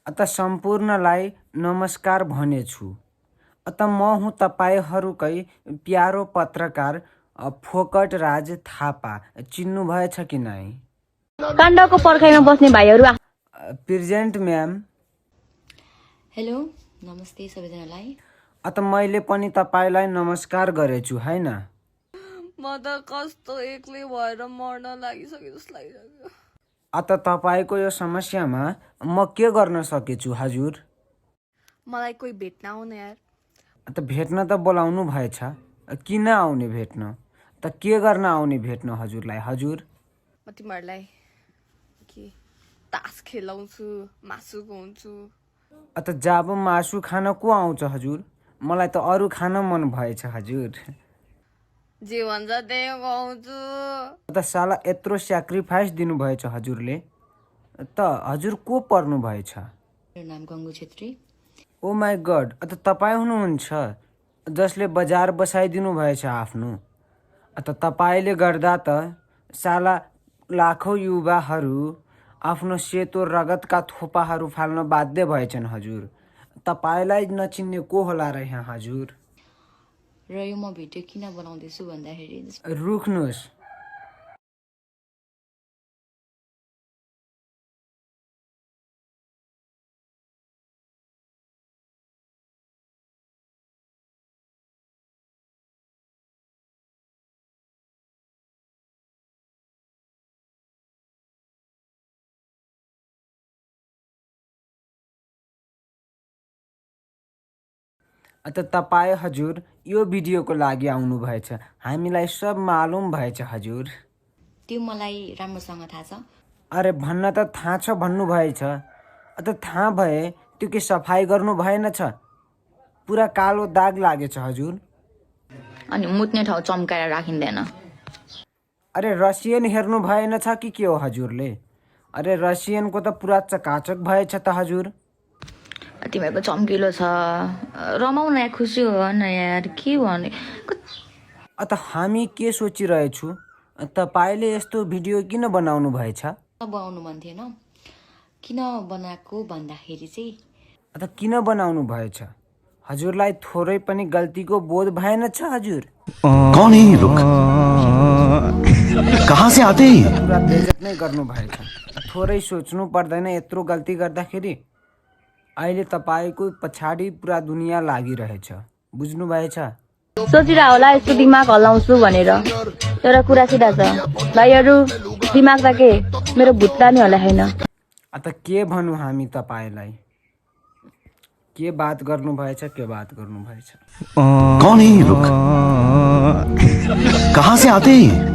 अत सम्पूर्णलाई नमस्कार भनेछु। अत म हुँ तपाईँहरूकै प्यारो पत्रकार फोकट राज थापा। चिन्नु भएछ कि नै? काण्डको पर्खाइमा बस्ने भाइहरू प्रेजेन्ट म्याम। हेलो, नमस्ते सबैजनालाई। अत मैले पनि तपाईँलाई नमस्कार गरेछु हैन। म त कस्तो एक्लै भएर मर्न लागिसके जस्तो लागिसक्यो। अत तपाईँको यो समस्यामा म के गर्न सकेछु हजुर? मलाई कोही भेट्न आउन यार। त भेट्न त बोलाउनु भएछ, किन आउने भेट्न? त के गर्न आउने भेट्न हजुरलाई हजुर? म तिमीहरूलाई के तास खेलाउँछु, मासु खुवाउँछु। अत जब मासु खान को आउँछ हजुर? मलाई त अरू खान मन भएछ हजुर। जे भन्छ त्यही खुवाउँछु। त साला यत्रो स्याक्रिफाइस दिनुभएछ हजुरले, त हजुर को पर्नु भएछ? मेरो नाम गङ्गु छेत्री। ओ माई गड, अत तपाईँ हुनुहुन्छ जसले बजार बसाइदिनु भएछ आफ्नो। अत तपाईँले गर्दा त साला लाखौँ युवाहरू आफ्नो सेतो रगतका थोपाहरू फाल्न बाध्य भएछन् हजुर। तपाईँलाई नचिन्ने को होला र यहाँ हजुर? र यो म भिडियो किन बनाउँदैछु भन्दाखेरि रुख्नुहोस्। अत तपाईँ हजुर यो भिडियोको लागि आउनु भएछ, हामीलाई सब मालुम भएछ हजुर। त्यो मलाई राम्रोसँग थाहा छ। अरे भन्न त थाहा छ भन्नुभएछ, अत थाहा भए त्यो के सफाइ गर्नु भएन छ? पुरा कालो दाग लागेछ हजुर। अनि मुत्ने ठाउँ चम्काएर राखिँदैन। अरे रसियन हेर्नु भएन छ कि के हो हजुरले? अरे रसियनको त पुरा चकाचक भएछ त हजुर। तिमीहरूको चम्किलो छ, रमाउन या खुसी हो न यार, के भने। अत हामी के सोचिरहेछु, तपाईँले यस्तो भिडियो किन बनाउनु भएछ? बनाउनु मन थिएन। किन बनाएको भन्दाखेरि चाहिँ अत किन बनाउनु भएछ? हजुरलाई थोरै पनि गल्तीको बोध भएन छ हजुर? कौन है ये लोग? कहाँ से आते हैं? पुरा बेइज्जत नै गर्नु भएछ। थोरै सोच्नु पर्दैन यत्रो गल्ती गर्दाखेरि? अहिले तपाईँको पछाडि पुरा दुनियाँ लागिरहेछ, बुझ्नु भएछ? सोचिरह होला यस्तो दिमाग हल्लाउँछु भनेर, एउटा कुरा सिधा छ भाइहरू, दिमाग त के मेरो भुत्ता नि होला छैन। अत के भनौँ हामी तपाईँलाई? के बात गर्नु भएछ, के बात गर्नु भएछ? कौन है ये लोग? कहाँ से आते हैं?